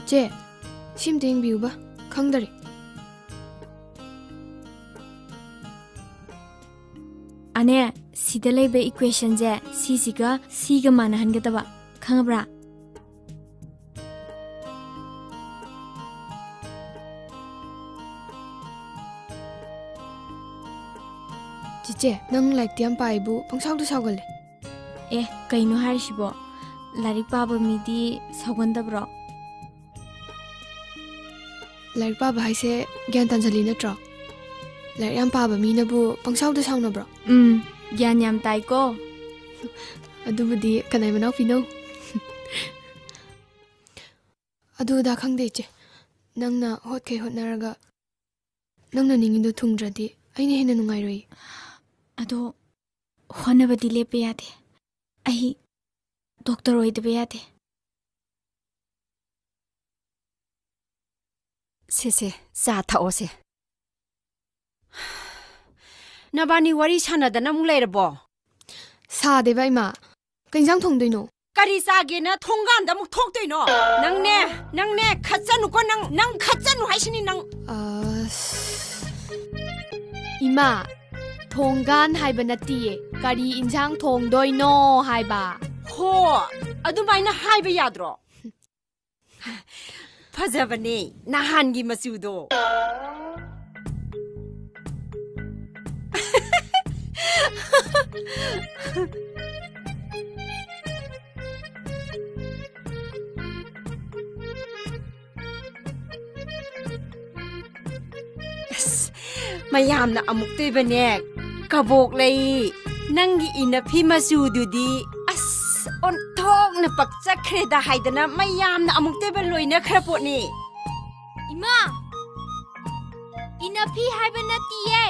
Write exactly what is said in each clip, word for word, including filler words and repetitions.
ꯆꯦ, ꯁꯤ ꯑꯝꯇ ꯌꯦꯡꯕꯤꯌꯨꯕ, ꯈꯪꯗꯔꯦ꯫ ꯑꯅꯦ, ꯁꯤꯗ ꯂꯩꯕ equationꯁꯦ ꯁꯤꯁꯤꯒ ꯁꯤꯒ ꯃꯥꯟꯅꯍꯟꯒꯗꯕ, ꯈꯪꯉꯕ꯭ꯔꯥ? ꯆꯤꯆꯦ, ꯅꯪ ꯂꯥꯏꯔꯤꯛꯇꯤ ꯌꯥꯝ ꯄꯥꯏꯕꯨ, ꯄꯪꯁꯥꯎꯗ ꯁꯥꯎꯒꯜꯂꯦ꯫ ꯑꯦ, ꯀꯩꯅꯣ ꯍꯥꯏꯔꯤꯁꯤꯕꯣ? ꯂꯥꯏꯔꯤꯛ ꯄꯥꯕ ꯃꯤꯗꯤ ꯁꯥꯎꯒꯟꯗꯕ꯭ꯔꯣ? ꯂꯥꯏꯔꯤꯛ ꯄꯥꯕ ꯍꯥꯏꯁꯦ ꯒ꯭ꯌꯥꯟ ꯇꯥꯟꯁꯤꯜꯂꯤ ꯅꯠꯇ꯭ꯔꯣ? ꯂꯥꯏꯔꯤꯛ ꯌꯥꯝ ꯄꯥꯕ ꯃꯤꯅꯕꯨ ꯄꯪꯁꯥꯎꯗ ꯁꯥꯎꯅꯕ꯭ꯔꯣ? ꯎꯝ, ꯒ꯭ꯌꯥꯟ ꯌꯥꯝ ꯇꯥꯏꯀꯣ꯫ ꯑꯗꯨꯕꯨꯗꯤ ꯀꯅꯥꯏ ꯃꯅꯥꯎꯄꯤꯅꯣ? ꯑꯗꯨ ꯑꯗꯥ ꯈꯪꯗꯦ, ꯏꯆꯦ꯫ ꯅꯪꯅ ꯍꯣꯠꯈꯩ ꯍꯣꯠꯅꯔꯒ ꯅꯪꯅ ꯅꯤꯡꯉꯤꯗꯨ ꯊꯨꯡꯗ꯭ꯔꯗꯤ ꯑꯩꯅ ꯍꯦꯟꯅ ꯅꯨꯡꯉꯥꯏꯔꯣꯏ꯫ ꯑꯗꯣ ꯍꯣꯠꯅꯕꯗꯤ ꯂꯦꯞꯄ ꯌꯥꯗꯦ꯫ ꯑꯩ ꯗꯣꯛꯇꯔ ꯑꯣꯏꯗꯕ ꯌꯥꯗꯦ꯫ ꯁꯦ, ꯁꯦ, ꯆꯥ ꯊꯛꯑꯣꯁꯦ꯫ ꯅꯕꯥꯅꯤ ꯋꯥꯔꯤ ꯁꯥꯟꯅꯗꯅ ꯑꯃꯨꯛ ꯂꯩꯔꯕꯣ? ꯁꯥꯗꯦꯕ, ꯏꯃꯥ꯫ ꯀꯩ ꯏꯟꯖꯥꯡ ꯊꯣꯡꯗꯣꯏꯅꯣ? ꯀꯔꯤ ꯆꯥꯒꯦꯅ ꯊꯣꯡꯒꯥꯟꯗ ꯑꯃꯨꯛ ꯊꯣꯛꯇꯣꯏꯅꯣ? ꯅꯪꯅꯦ, ꯅꯪꯅꯦ, ꯈꯠꯆꯅꯨꯀꯣ, ꯅꯪ, ꯅꯪ ꯈꯠꯆꯅꯨ ꯍꯥꯏꯁꯤꯅꯤ ꯅꯪ꯫ ꯑꯁ꯫ ꯏꯃꯥ, ꯊꯣꯡꯒꯥꯟ ꯍꯥꯏꯕ ꯅꯠꯇꯤꯌꯦ, ꯀꯔꯤ ꯏꯟꯖꯥꯡ ꯊꯣꯡꯗꯣꯏꯅꯣ ꯍꯥꯏꯕ꯫ ꯍꯣ, ꯑꯗꯨꯃꯥꯏꯅ ꯍꯥꯏꯕ ꯌꯥꯗ꯭ꯔꯣ? ꯐꯖꯕꯅꯦ ꯅꯍꯥꯟꯒꯤ ꯃꯆꯨꯗꯣ꯫ ꯑꯁ, ꯃꯌꯥꯝꯅ ꯑꯃꯨꯛꯇꯣꯏꯕꯅꯦ, ꯀꯕꯣꯛ ꯂꯩ, ꯅꯪꯒꯤ ꯏꯅꯐꯤ ꯃꯆꯨꯗꯨꯗꯤ, ꯑꯁ, ꯑꯣꯟꯊꯣꯛꯅ ꯄꯛꯆꯈ꯭ꯔꯦꯗ ꯍꯥꯏꯗꯅ ꯃꯌꯥꯝꯅ ꯑꯃꯨꯛꯇꯣꯏꯕ ꯂꯣꯏꯅꯈ꯭ꯔ ꯄꯣꯠꯅꯤ꯫ ꯏꯃꯥ! ꯏꯅꯐꯤ ꯍꯥꯏꯕ ꯅꯠꯇꯤꯌꯦ꯫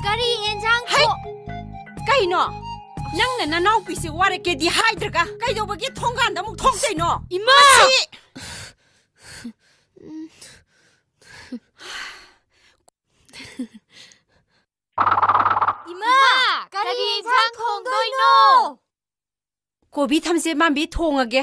ꯀꯔꯤ ꯑꯦꯟꯖꯥꯡ ꯍꯩ! ꯊꯣ- ꯀꯩꯅꯣ? ꯅꯪꯅ ꯅꯅꯥꯎꯄꯤꯁꯦ ꯋꯥꯔꯛꯀꯦꯗꯤ ꯍꯥꯏꯗ꯭ꯔꯒ ꯀꯩꯗꯧꯕꯒꯤ ꯊꯣꯡꯒꯥꯟꯗ ꯑꯃꯨꯛ ꯊꯣꯛꯇꯣꯏꯅꯣ? ꯏꯃꯥ! ꯃꯁꯤ! ꯏꯃꯥ! ꯀꯔꯤ ꯏꯟꯁꯥꯡ ꯊꯣꯡꯗꯣꯏꯅꯣ? ꯀꯣꯕꯤ ꯊꯝꯆꯦꯠ ꯃꯥꯟꯕꯤ ꯊꯣꯡꯉꯒꯦ꯫